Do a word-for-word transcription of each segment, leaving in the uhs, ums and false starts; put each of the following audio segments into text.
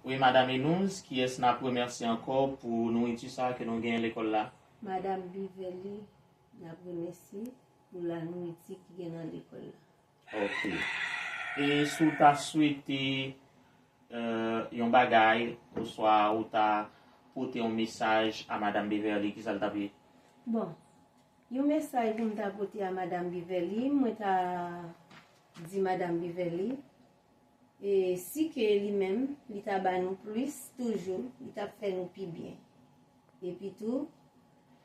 Wi, Madanm Enouz, kiyès n ap remèsye ankò pou nouriti sa ke nou genyen lekòl la? Madanm Beverly, n ap remèsye pou la nouriti ki gen nan lekòl la. Ok. E si w ta swete euh, yon bagay, oswa ou ta pote yon mesaj a Madanm Beverly, ki sa l t ap ye? Bon, yon mesaj pou m ta pote a Madanm Beverly, mwen ta di Madanm Beverly, e si ke li menm, li ta ba nou plis toujou, li t ap fè nou pi byen. Epi tou,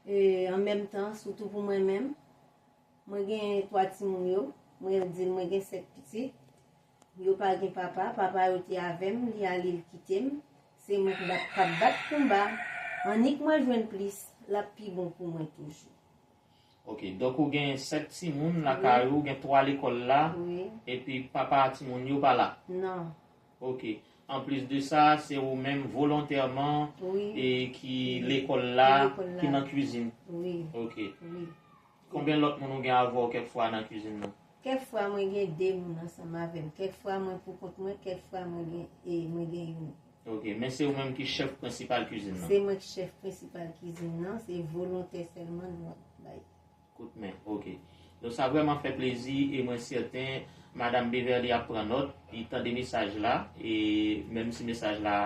e, an menm tan, sitou pou mwen menm, mwen gen twa timoun yo, mwen di l mwen gen sèt pitit, yo pa gen papa, papa yo te avè m, li ale l kite m, se mwen k ap k ap bat konba, annik mwen jwenn plis, l ap pi bon pou mwen toujou. Ok, donk ou gen sèt timoun lakay ou, gen twa lekòl la, Wi, epi papa timoun yo pa la. Non. Ok. Anplis de sa, se ou menm volontèman Wi. E ki lekòl la, Lekòl la. Ki nan kwizin. Wi. Ok. Wi. Konbyen lòt moun ou gen avè w kèk fwa nan kwizin nan? Kèk fwa mwen gen de moun ansanm avè m. Kèk fwa mwen pou kont mwen, kèk fwa mwen gen e mwen gen youn. Ok, men se ou menm ki chèf prensipal kwizin nan. Se mwen ki chèf prensipal kwizin nan, se volontè sèlman nou ap bay. Kout men, ok. Donk sa vrèman fè plezi e mwen sèten Madanm Beverly ap pran nòt, li tande mesaj la, e menm si mesaj la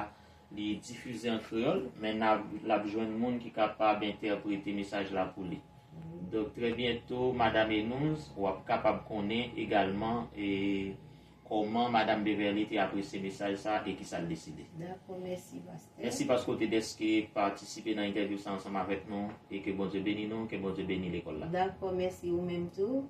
li difize an kreyòl, men n ap, l ap jwenn moun ki kapab entèprete mesaj la pou li. Donk trè byento, Madanm Enouz, w ap kapab konnen egalman e kòman Madanm Beverly te apresye mesaj sa e ki sa l deside. Dakò, mèsi, pastè. Mèsi paske w te dèske patisipe nan entèvyou sa ansanm avèk nou e ke Bondye beni nou, ke Bondye beni lekòl la. Dakò, mèsi ou menm tou.